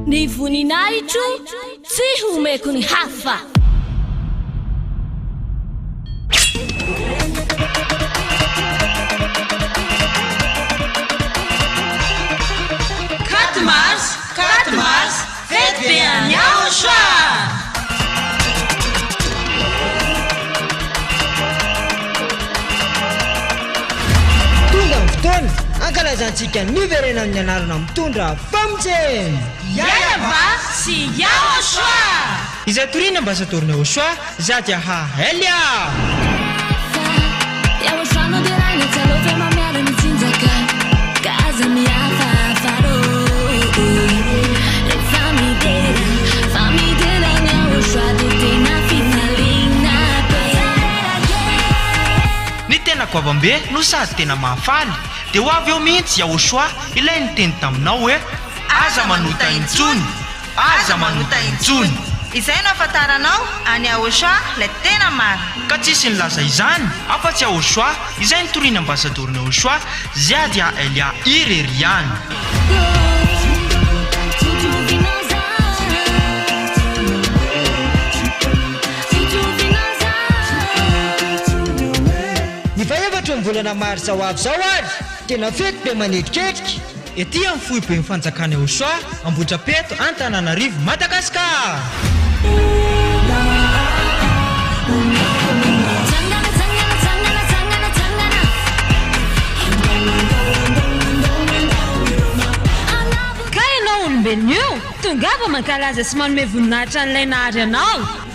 Ny voninahitro tsy homeko ny hafa. Quatre mars, quatre mars, fety be any Yahoshua! Tonga ny fotoana hankalazantsika ny niverenan'ny anarana mitondra famonjena! Yahweh sy Yahoshua! Izay toriana Ambasadaoron'i Yahoshua, Zadiaha Elia! Ny tena goavambe no sady tena mahafaly dia ho avy eo mihitsy Yahoshua ilay niteny taminao hoe aza manota intsony, aza manota intsony. Izay no ahafantaranao an'i Yahoshua ilay tena marina. Ka tsisy nilaza izany afa-tsy Yahoshua izay nitorian'ny ambasadorin'i Yahoshua Ziadia Elia irery ihany. Ny fahefatry ny volana marsa ho avy izao ary tena fety be manetriketrika. Ety amin'ny foiben'ny fanjakana Eosoa, Ambohidrapeto, Antananarivo, Madagasikara. Ka ianao olombelona io, tongava mankalaza sy manome voninahitra an'ilay Nahary anao.